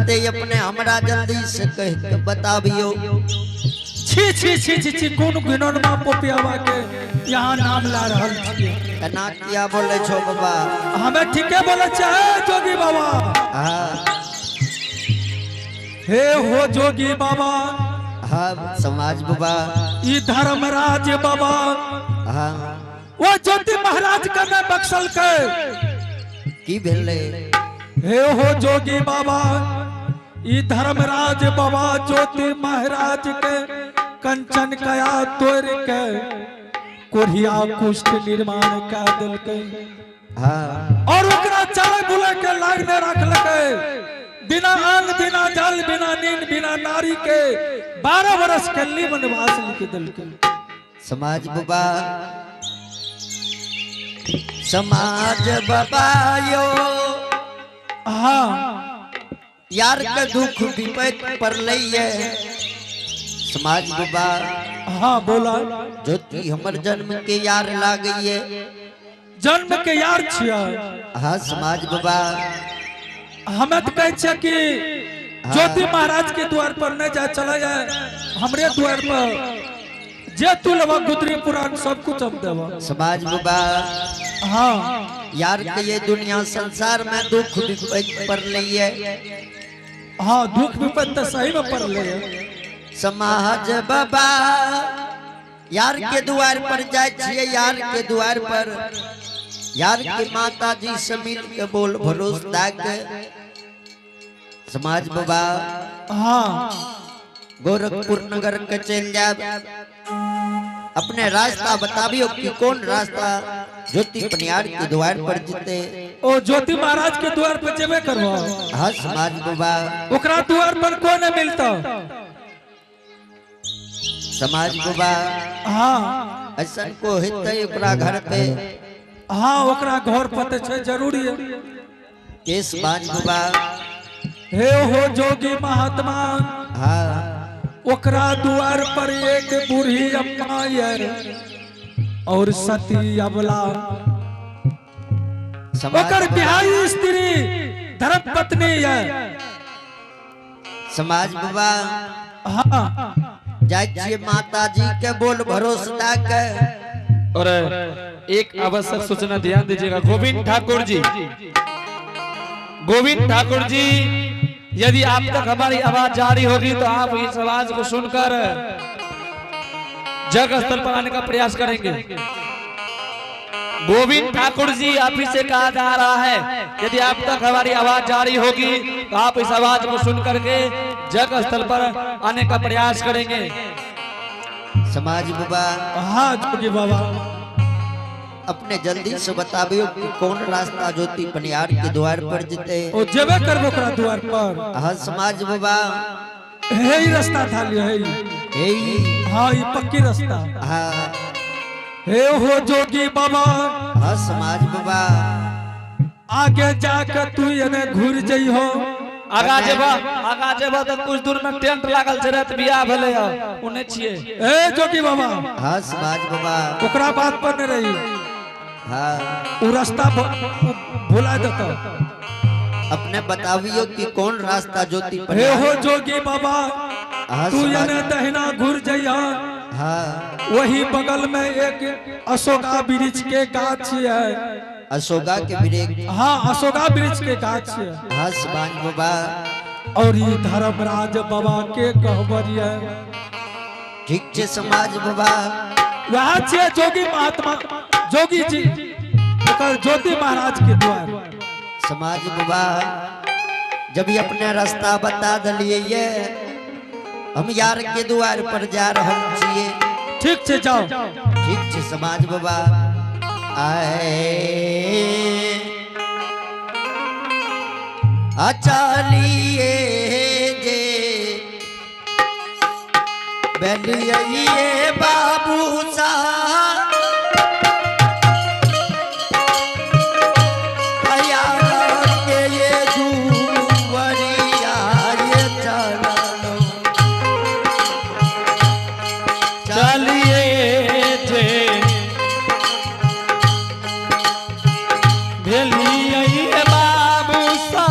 जीते अपने हमरा जल्दी से कह के बताबियो। छी छी छी छी छी, कोन घिनौनमा पोपियावा के यहाँ नाम ला रहल छियै? एना किया बोले छो बाबा? हमें ठीके बोले छै जोगी बाबा। हाँ। हे हो जोगी बाबा। हाँ समाज बाबा। ई धर्मराज बाबा। हाँ। वो ज्योति महाराज के न बख्शल के। की भेलै? हे हो जोगी बाबा, ई धर्मराज बाबा ज्योति महाराज के कंचन कया तोड़ के कोढ़िया कुष्ठ निर्माण कै देलकै। हाँ। और ओकरा चले बुले के लाग नहीं रखलकै। बिना अन्न, बिना जल, बिना नींद, बिना नारी के 12 वर्ष के लिए वनवास लिख देलकै। समाज बाबा, समाज बाबा यो। हाँ। यार के दुख विपत पड़लै ये समाज बाबा। हाँ, बोला। ज्योति हमर जन्म के यार लागैये। जन्म के यार छियै? हाँ समाज बाबा। हमें तो कहै छियै कि ज्योति महाराज के द्वार पर नहीं जाए, चला जाए हमरे द्वार पर। जे तू लेबा गुदरी पुराण सब कुछ हम देबा। समाज बाबा। हाँ। यार के ये दुनिया संसार में दुख विपत पड़लै ये। हाँ, दुख विपत तो सही में पड़ले है। समाज बाबा, यार के द्वार पर जाए छियै, यार के द्वार पर यार के माता जी से मिल के बोल भरोस के समाज बाबा। हाँ। गोरखपुर नगर के चल जाब। अपने रास्ता बताबियो कि कौन रास्ता ज्योति पनियार के द्वार पर जीते। ओ ज्योति महाराज के द्वार पर जेबे करबो? हाँ समाज बाबा। ओकरा द्वार पर कोई नहीं मिलता। समाज बाबा। हाँ। ऐसा को हेतै ओकरा घर पे? हाँ, ओकरा घर पर तऽ छै, जरूरी है। केस बाज बाबा। हे हो जोगी महात्मा। हाँ। ओकरा द्वार पर एक बूढ़ी अम्मा ये और सती अबला। समाज ओकर बाबा। बिहारी स्त्री धर्म पत्नी है। समाज बाबा। हाँ। जाइ छियै माता जी के बोल भरोस दा के। और एक आवश्यक सूचना, ध्यान दीजिएगा। गोविंद ठाकुर जी, गोविंद ठाकुर जी, यदि आप तक हमारी आवाज जारी होगी तो आप इस आवाज को सुनकर जग स्थल पर आने का प्रयास करेंगे। गोविंद ठाकुर जी, आप ही से कहा जा रहा है, यदि आप तक हमारी आवाज जारी होगी तो आप इस आवाज को सुन करके जग स्थल पर आने का प्रयास करेंगे। समाज बाबा। हाँ जोगी बाबा। अपने जल्दी से बताबियो कि कौन रास्ता ज्योति पनियार के द्वार पर जीते। ओ जेबे करबो ओकरा द्वार पर? हाँ समाज बाबा। हे ही रास्ता था लियो हे ही। हे। हाँ, ये पक्की रास्ता। हाँ। हे हो जोगी बाबा। हाँ समाज बाबा। आगे जाकर तू एने घूर जइहो। आगा जेबा, आगा जेबा तऽ कुछ दूर में टेंट लागल छै, रात बियाह भेलै हँ, ओने छियै। ए जोगी बाबा। हाँ समाज बाबा। ओकरा बात पर नहीं रही। हाँ। उ रास्ता भुला देता। अपने बताबियो कि कौन रास्ता ज्योति हे पनियार। हो जोगी बाबा। हाँ तू समाज। एने दहिना घूर जइहा। हाँ। वही बगल में एक अशोका वृक्ष के गाछ है। अशोका के वृक्ष? हाँ, अशोका वृक्ष के गाछ है। हाँ समाज बाबा। और ये धर्मराज बाबा के कहबर है। ठीक छै समाज बाबा। वह छियै जोगी महात्मा, जोगी जी, ओकर ज्योति महाराज के द्वार। समाज बाबा, जब ये अपने रास्ता बता दलिए ये, हम यार के द्वार पर जा रहल छियै। ठीक छै, जाओ। ठीक छै समाज बाबा। आए आ चलिए जे बेलिए बाबू सा यार के ये दुवरिया ये चलो। चलिए जे भेलियै बाबू सा।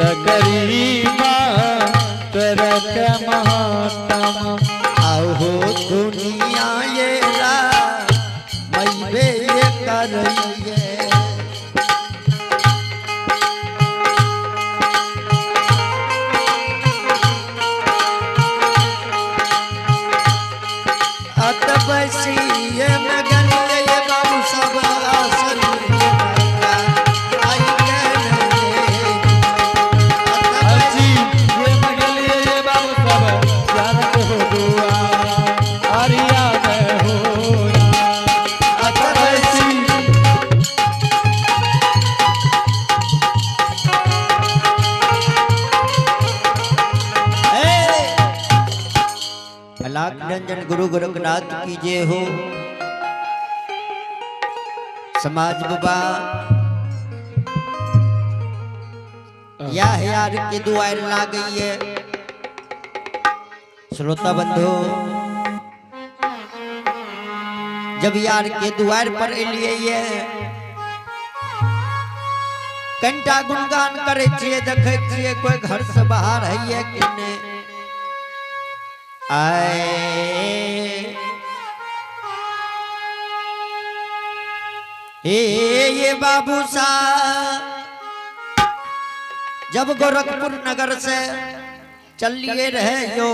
लकड़ी मंत्र के महात्मा। आहो दुनिया ये रा मई ये करइए। अत बसिए में गनिए ये बाबू सब आसन आई के रे। अत अजी ये मगलिए ये बाबू सब यार को दुआ आरिया में हो। अत बसी लाख रंजन गुरु गोरखनाथ की जय हो। समाज बाबा या यार के दुआर ला गई है। श्रोता बंधु, जब यार के दुआर पर एलिए ये कंटा गुणगान करे छिए, देखे छिए कोई घर से बाहर है कि नहीं। आए हे ये बाबू सा, जब गोरखपुर नगर से चल लिए रहे यो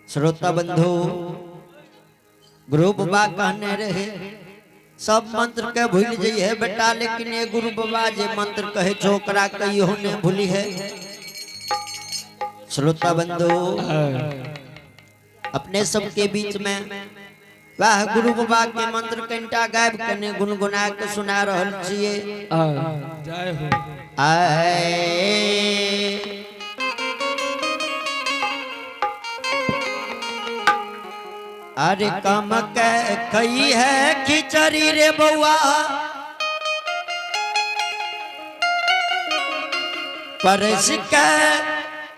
श्रोता बंधु, गुरु बाबा कहने रहे सब मंत्र के भूल जाइए बेटा, लेकिन ये गुरु बाबा जे मंत्र कहे छोकरा कहियो ने भूली है। श्रोता बंधु, अपने सबके बीच में वाह गुरु बाबा के मंत्र कंटा गायब कने गुनगुना के सुना रहल छिए। जय हो। आए अरे कम के खई है खिचड़ी रे बउआ, परस के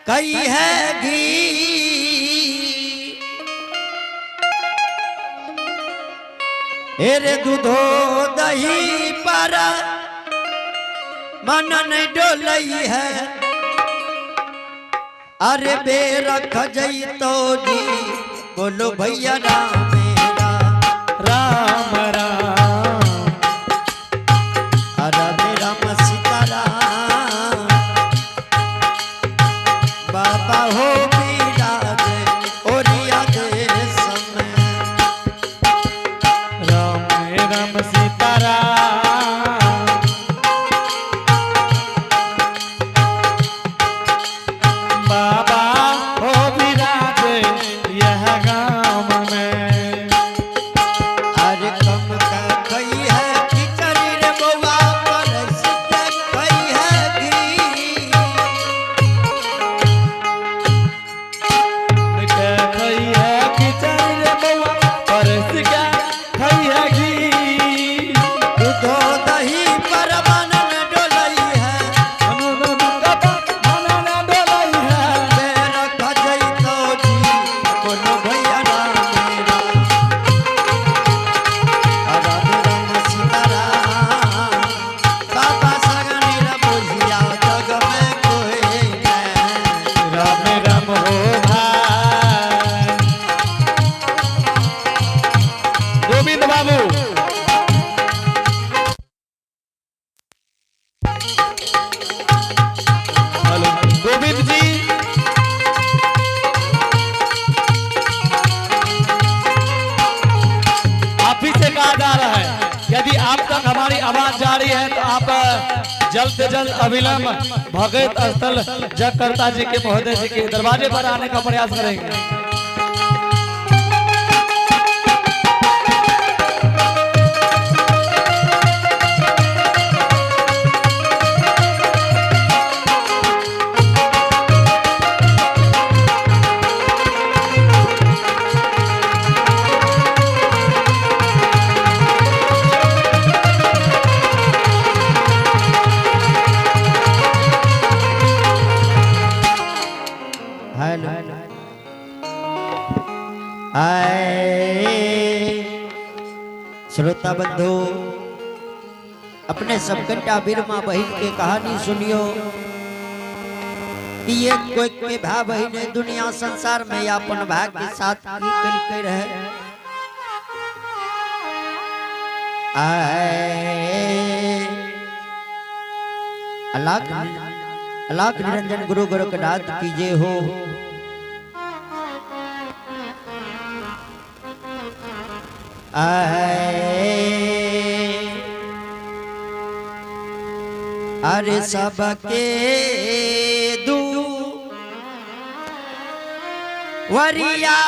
कई है घी। हेरे दूधो दही पर मन नहीं डोलई है। अरे बेरख जई तो जी बोलो भैया राम राम। राम राम। अरे राम सीता राम बाबा हो विराज ओरिया देश में। राम राम सीता राम बाबा हो विराज यह गाम में। अरे कम का खई है खिचड़ी रे बउआ, परस के खई है घी। के खई है खिचड़ी रे बउआ, परस के खई है घी। दूधो दही पर मन न डोलई है। मन न डोलई है। बेर खजई तो जी बोलो भैया राम राम। राम राम सीता राम बाबा सगनी रे बुझिया जग में कोई नहीं। राम राम हो भाई गोविंद बाबू। हेलो गोविंद जी, आप ही से कहा जा रहा है, यदि आप तक हमारी आवाज जा रही है तो आप जल्द से जल्द अविलंब भगत स्थल जगकर्ता जी के महोदय जी के दरवाजे पर आने का प्रयास करेंगे। हेलो आए श्रोता बंधु, अपने सब घंटा बिरमा बहन के कहानी सुनियो। कि एक कोई के भाई बहिन दुनिया संसार में अपन भाई के साथ की कलकै रहे। आए अलाख अलाख निरंजन गुरु गोरखनाथ की जय हो। आए अरे सबके दू वरिया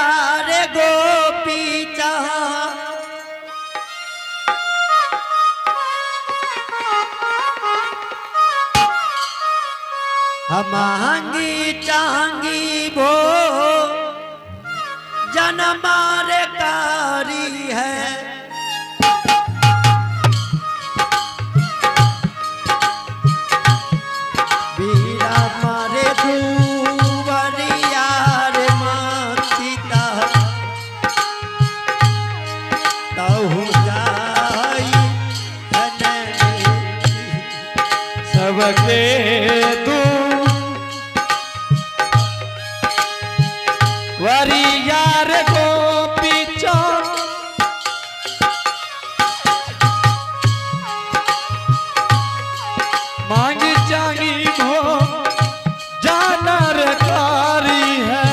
रे गोपी चाह हम हांगी चांगी भो जनमारे कारी है। बीरा मारे दुवरिया रे मातिता तहु जाई धननी। सबके तू वरियार गोपी चौक मांग चांगी भो जानर कारी है।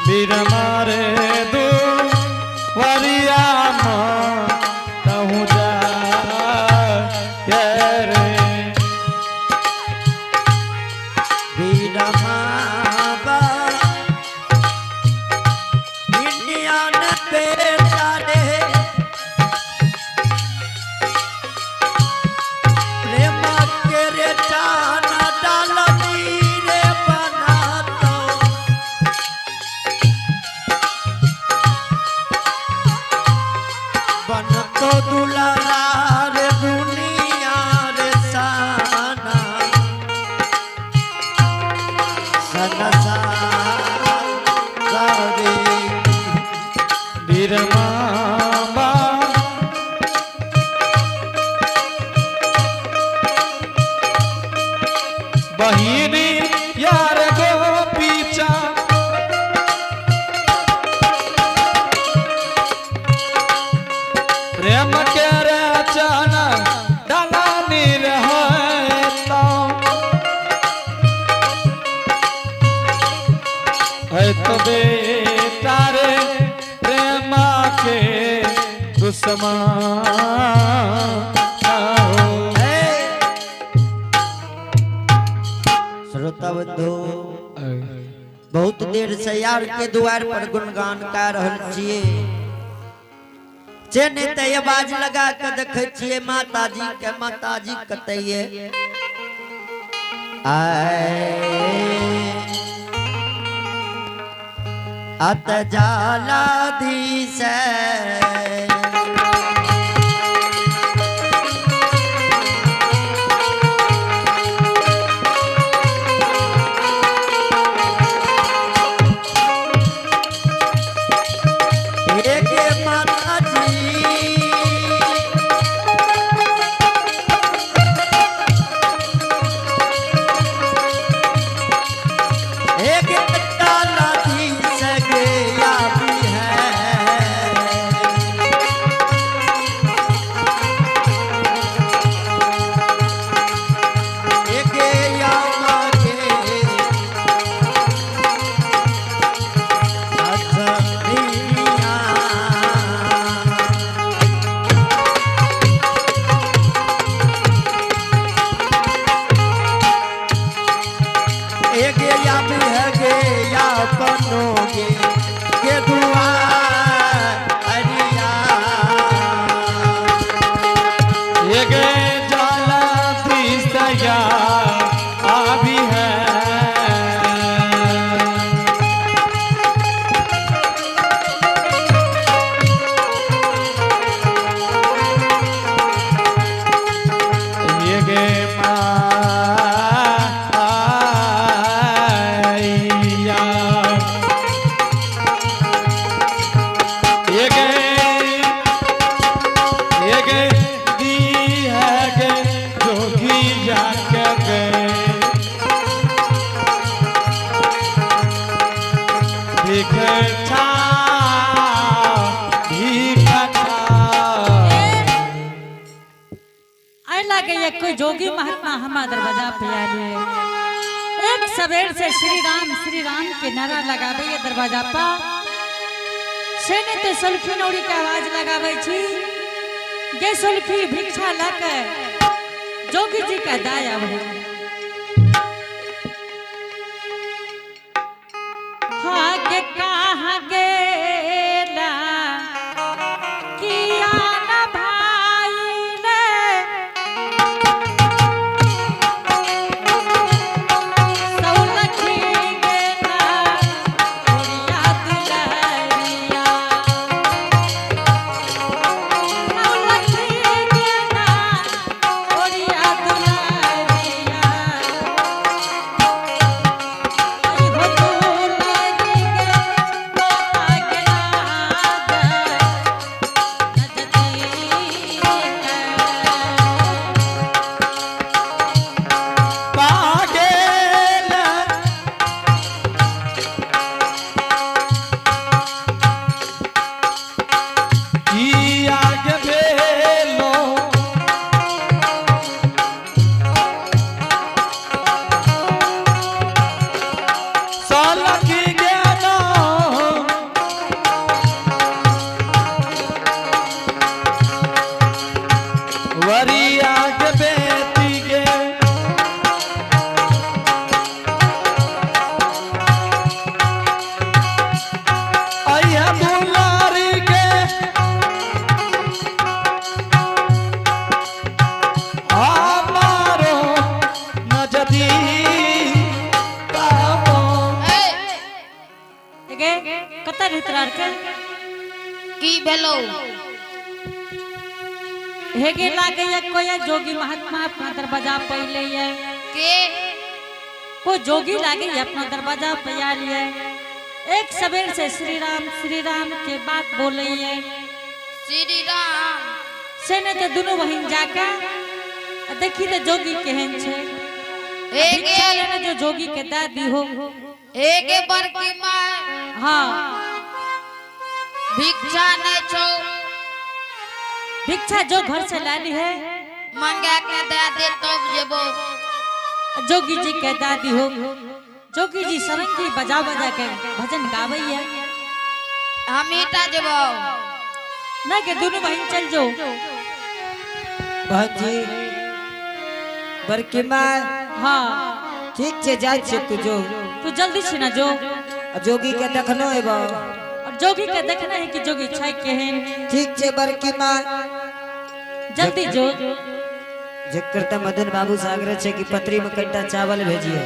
बीर मारे दो वरिया मां तहु जा रे। बीरा माबा इंडियन बेटा रे प्रेम के रे चाना डालनी रे बनातो बनतो दुलारा रे दुनिया रे साना सनसा बीर माबा बहिनी यार गोपी चा प्रेम के रचना डालानी रहता है तो बेटा रे प्रेमा के दुश्मन हो। श्रोता बंधु, बहुत देर से यार के द्वार पर गुणगान का रहल छिए। जे नहीं ते आवाज लगा के देखे छिए माताजी के, माताजी कतैये आए अत जाला दी से एक माता जी एक ताला दी सगे आबी है। लागे कोई जोगी महात्मा हमारा दरवाजा पे आले। एक सवेर से श्री राम के नारा लगावे ये दरवाजा पर। से ने ते सुल्फी नौरी के आवाज लगावे छी। गे सुल्फी भिक्षा लाके जोगी जी का दाया हो। हाँ के कहाँ गेला किया न भाई ने सौलखी गेला ओरिया दुलरिया। सौलखी गेला ओरिया दुलरिया। आई हो दुलरी के माता के नाद नजदीक। पागेल किया के भेलो सलखी गेलो वरिया के बेटी के अइहा दुलारी के हमारो नजदीक आबो। गे कतऽ रहैत रह की भेलो? हेगे लागैया कोई जोगी महात्मा अपना दरवाजा पहिले ये। के? कोई जोगी लागैया अपना दरवाजा पे आयल ये। एक सवेर से श्री राम के बात बोलैये। श्री राम। से ने ते दुनू बहिन जाके आ देखी ते जोगी केहन छै। हे भिक्षा गे लेने जो जोगी के दादी हो। हे गे बड़की माय। हाँ। भिक्षा नहीं छो। भिक्षा जो घर से लाली है मंगा के दे दे तब जेबो। जोगी जी के दादी हो। जोगी जी सरंगी बजा बजा के भजन गावैया। हम ही टा जेबो। ना के दोनों बहन चल जो। बहन जी, बड़की माँ। हाँ। ठीक छे, जाइ छे, तू जो। तू जल्दी से ना जो। आ जोगी के देखनो एबो। और जोगी के देखना है कि जोगी छै केहन। ठीक छे बड़की माँ। जल्दी जो। जेकर त मदन बाबू से आग्रह छे कि पत्री में कनिटा चावल भेजिए।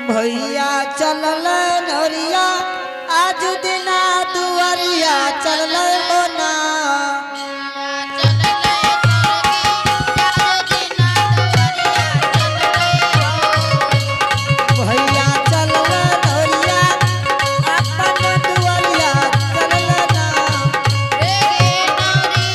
भैया चलल नोरिया आज दिना दुआरिया चलल मोना। चललै जोगी चारो दिना दुआरिया चललै हो। भैया चलल नोरिया अपन दुआरिया चलल ना। हे गे नौरी।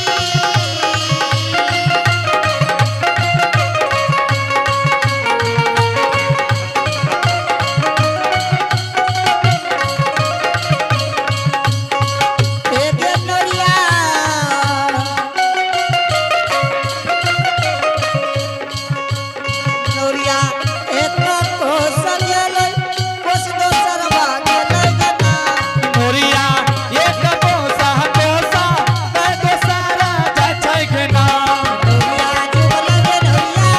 हे गे नोरिया, नोरिया एक कोस गेलै कोस दोसर गेलै गना। मोरिया एक कोसा कोसा मैं दोसारा जाइ छै गेना। नोरिया जुगल गे नोरिया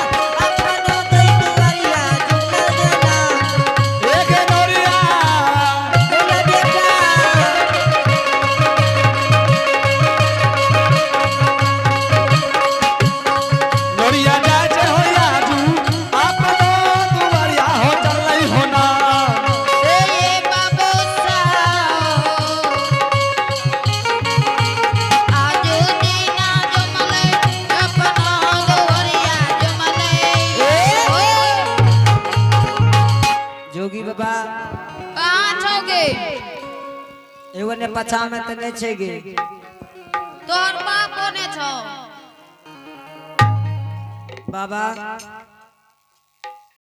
अपन दै दुआरिया जुगल गेना। एक नोरिया। बोला बेटा। नोरिया जाइ छै हो आजू अपनो दुआरिया हो चलै हो ना। हे ये बाबू साहो आजू दिना जमलै अपना दुआरिया जमलै ओ। जोगी बाबा। कहाँ छौगे? एगो ने पछा में त नहीं छे गे। तोहर बाप कोने छौ? बाबा।